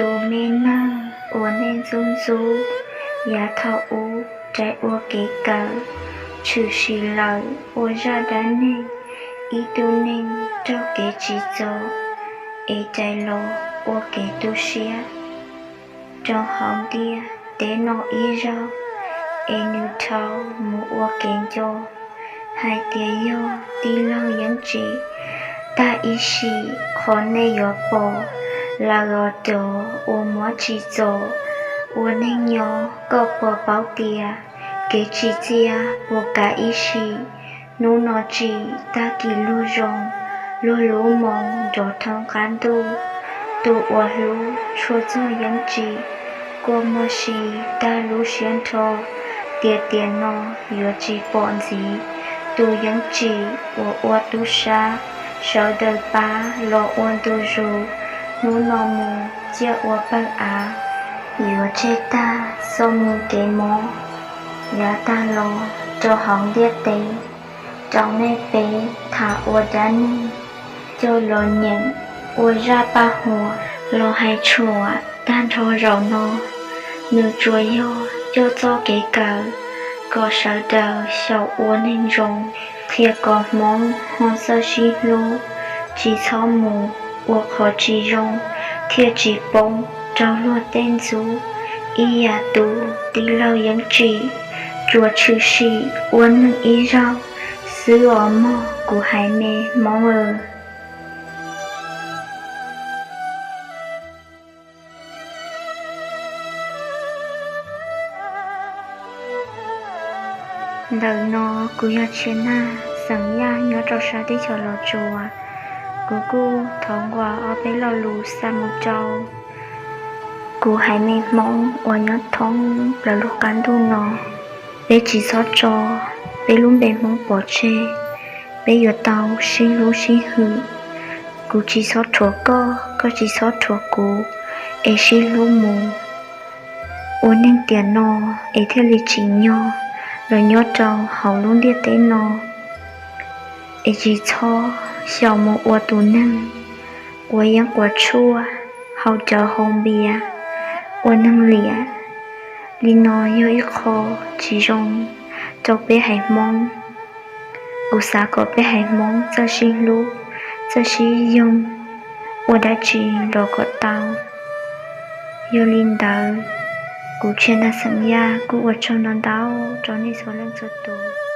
Tus me neeg uas nej ntxub ntxub, yav thaum ub rais ua kev kawm, tshwm sim lawm ua zaj dab neeg, ib tug neeg raug kev tsim txom, es rais los ua kev tu siab rau hauv ntiaj teb no ib zaug, es nws dhau mus ua kev nco hais tias yog tij laug Yeeb Tsim. Tag ib sim qhov nej yuav pom lawm os cov uas muab tsim txom ua neej nyob, koj puas paub tias kev tsim txiaj puas kav ib sim? Hnub no tsim, tag kis luag zoo, luag lub moo nrov thoob qab ntuj. Tus uas hlub tshua txog Yeeb Tsim, kua muag si tag lub siab nrho, tias tiam no yuav tsis pom ntxiv tus Yeeb Tsim uas ua tub sab, sawv daws pab los ua ntu zus, hnub no mus ciaj ua pawg av, yuav tseg tag txoj me kev mob yav tag los rau hauv ntiaj teb. Rau nej peb tham ua dab neeg, coj los nyeem ua zaj paj huam los hais tshuam tag nrho zaum no, nws tsuas yog coj txoj kev kawm kom sawv daws xyaum ua neeg zoo, qhia kom Hmoob ho txawj sib hlub, tsis txhob mus ua qhov tsis zoo, thiaj tsis poob rau luag tej ntxub ib yam tus tij laug Yeeb Tsim, tsuas tshwm sim ua neeg ib zaug xwb os mog kuv haiv me Hmoob aw. Ntawm no kuv yog Tshia Nag xeem Yaj nyob rau sab teb chaws Los Tsuas. Kuv kuj thov nquas ob peb lo lus xa mus rau kuv haiv neeg Hmoob uas nyob thoob plaws lub qab ntuj no. Peb tsis txhob tso peb lub npe Hmoob pov tseg, peb yuav tau sib hlub sib hwm. Kuv tsis txhob rhuav koj, koj tsis txhob rhuav kuv, es sib hlub mus ua neeg tiam no es thiaj li tsim nyog los nyob rau hauv lub ntiaj teb no. Es tsis txhob xyaum mus ua tus neeg uas yeeb quav tshuaj, haus cawv haus npias, ua neeg liam. Li no yog ib qho tsis zoo rau peb haiv Hmoob. Kuv xav kom peb haiv Hmoob txawj sib hlub, txawj sib yoog, ua dab tsi los kom tau. Yog li ntawd, kuv Tshia Nag xeem Yaj kuj ua tsaug ntau ntau rau nej txhua leej txhua tus.